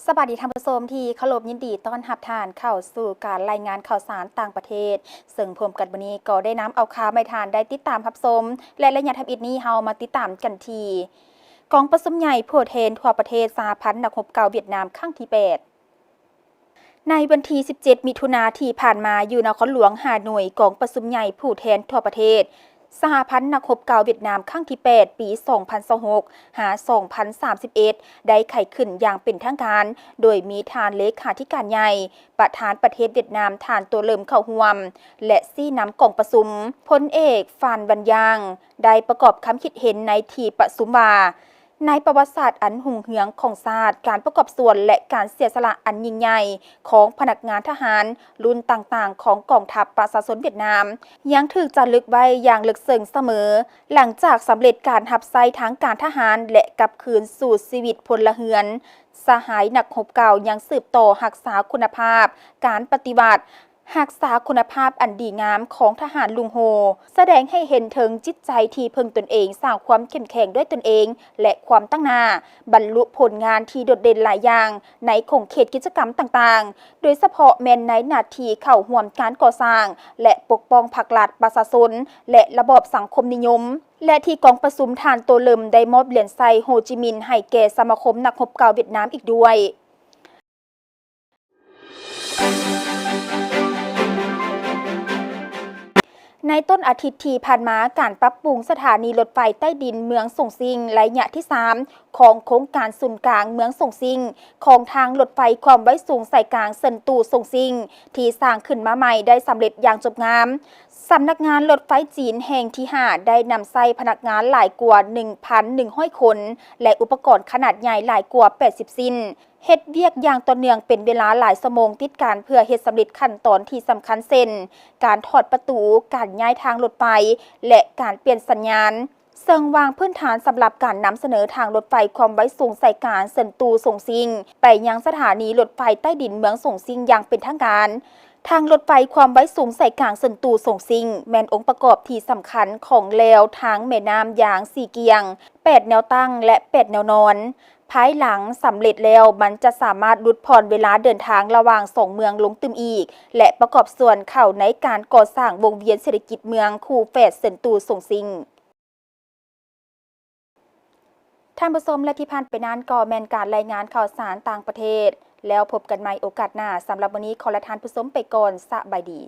ສະບາຍດີທ່ານຜູ້ຊົມທີ່ເຄົາລົບ, ຍິນດີຕ້ອນຮັບທ່ານເຂົ້າສູ່ການລາຍງານຂ່າວສານຕ່າງປະເທດ, ເຊິ່ງພ້ອມກັນມື້ນີ້ກໍໄດ້ນຳເອົາຂ່າວມາໃຫ້ທ່ານໄດ້ຕິດຕາມຮັບຊົມ ແລະ ໄລຍະທຳອິດນີ້ເຮົາມາຕິດຕາມກັນທີ່ ກອງປະຊຸມໃຫຍ່ຜູ້ແທນທົ່ວປະເທດສະຫະພັນນັກຮົບເກົ່າຫວຽດນາມຄັ້ງທີແປດ. ໃນວັນທີສິບເຈັດ ມິຖຸນາທີ່ຜ່ານມາ ຢູ່ນະຄອນຫຼວງຮ່າໂນ້ຍ, ກອງປະຊຸມໃຫຍ່ຜູ້ແທນທົ່ວປະເທດ ສະຫະພັນນັກຮົບເກົ່າຫວຽດນາມຄັ້ງທີແປດ ປີສອງພັນຊາວຫົກ ຫາ ສອງພັນສາມສິບເອັດ ໄດ້ໄຂຂຶ້ນຢ່າງເປັນທາງການ, ໂດຍມີທ່ານເລຂາທິການໃຫຍ່ ປະທານປະເທດຫວຽດນາມ ທ່ານ ໂຕເລີມ ເຂົ້າຮ່ວມ ແລະ ຊີ້ນຳກອງປະຊຸມ. ພົນເອກ ຟານ ວັນຢາງ ໄດ້ປະກອບຄຳຄິດເຫັນໃນທີ່ປະຊຸມວ່າ, ໃນປະຫວັດສາດອັນຮຸ່ງເຮືອງຂອງຊາດ, ການປະກອບສ່ວນ ແລະ ການເສຍສະຫຼະອັນຍິ່ງໃຫຍ່ຂອງພະນັກງານທະຫານລຸ້ນຕ່າງໆຂອງກອງທັບປະຊາຊົນຫວຽດນາມ ຍັງຖືກຈາລຶກໄວ້ຢ່າງເລິກເຊິ່ງສະເໝີ. ຫຼັງຈາກສຳເລັດການຮັບໃຊ້ທາງການທະຫານ ແລະ ກັບຄືນສູ່ຊີວິດພົນລະເຮືອນ, ສະຫາຍນັກຮົບເກົ່າຍັງສືບຕໍ່ຮັກສາຄຸນນະພາບການປະຕິວັດ, ຮັກສາຄຸນນະພາບອັນດີງາມຂອງທະຫານລຸງໂຮ, ສະແດງໃຫ້ເຫັນເຖິງຈິດໃຈທີ່ເພິ່ງຕົນເອງ, ສ້າງຄວາມເຂັ້ມແຂງດ້ວຍຕົນເອງ ແລະ ຄວາມຕັ້ງໜ້າ, ບັນລຸຜົນງານທີ່ໂດດເດັ່ນຫຼາຍຢ່າງໃນຂົງເຂດກິດຈະກຳຕ່າງໆ, ໂດຍສະເພາະແມ່ນໃນໜ້າທີ່ເຂົ້າຮ່ວມການກໍ່ສ້າງ ແລະ ປົກປ້ອງພັກລັດ, ປະຊາຊົນ ແລະ ລະບອບສັງຄົມນິຍົມ, ແລະ ທີ່ກອງປະຊຸມທ່ານໂຕເລີມໄດ້ມອບຫຼຽນໄຊໂຮຈິມິນໃຫ້ແກ່ສະມາຄົມນັກຮົບເກົ່າຫວຽດນາມອີກດ້ວຍ. ໃນຕົ້ນອາທິດທີ່ຜ່ານມາ, ການປັບປຸງສະຖານີລົດໄຟໃຕ້ດິນເມືອງສົງຊິງ ໄລຍະທີສາມ ຂອງໂຄງການສູນກາງເມືອງສົງຊິງ ຂອງທາງລົດໄຟຄວາມໄວສູງສາຍກາງເຊິນຕູສົງຊິງ ທີ່ສ້າງຂຶ້ນມາໃໝ່ໄດ້ສຳເລັດຢ່າງຈົບງາມ. ສຳນັກງານລົດໄຟຈີນແຫ່ງທີຫ້າ ໄດ້ນຳໃຊ້ພະນັກງານຫຼາຍກວ່າໜຶ່ງພັນໜຶ່ງຮ້ອຍຄົນ ແລະ ອຸປະກອນຂະໜາດໃຫຍ່ຫຼາຍກວ່າແປດສິບຊິ້ນ ເຮັດວຽກຢ່າງຕໍ່ເນື່ອງເປັນເວລາຫຼາຍຊົ່ວໂມງຕິດກັນ ເພື່ອເຮັດສຳເລັດຂັ້ນຕອນທີ່ສຳຄັນ ເຊັ່ນ ການຖອດປະຕູ, ການຍ້າຍທາງລົດໄຟ ແລະ ການປ່ຽນສັນຍານ. ເຊິ່ງວາງພື້ນຖານສຳລັບການນຳສະເໜີທາງລົດໄຟຄວາມໄວສູງສາຍກາງເຊິນຕູສົງຊິງ ໄປຍັງສະຖານີລົດໄຟໃຕ້ດິນເມືອງສົງຊິງຢ່າງເປັນທາງການ. ທາງລົດໄຟຄວາມໄວສູງສາຍກາງເຊິນຕູສົງຊິງ ແມ່ນອົງປະກອບທີ່ສຳຄັນຂອງແລວທາງແມ່ນ້ຳຢາງ-ສີກຽງ ແປດແນວຕັ້ງ ແລະ ແປດແນວນອນ. ພາຍຫຼັງສຳເລັດແລ້ວ, ມັນຈະສາມາດຫຼຸດຜ່ອນເວລາເດີນທາງລະຫວ່າງສອງເມືອງລົງຕື່ມອີກ ແລະ ປະກອບສ່ວນເຂົ້າໃນການກໍ່ສ້າງວົງວຽນເສດຖະກິດເມືອງຄູ່ແຝດເຊິນຕູສົງຊິງ. ທ່ານຜູ້ຊົມ ແລະ ທີ່ຜ່ານໄປນັ້ນກໍແມ່ນການລາຍງານຂ່າວສານຕ່າງປະເທດ. ແລ້ວພົບກັນໃໝ່ໂອກາດໜ້າ. ສຳລັບມື້ນີ້ ຂໍລາທ່ານຜູ້ຊົມໄປກ່ອນ. ສະບາຍດີ.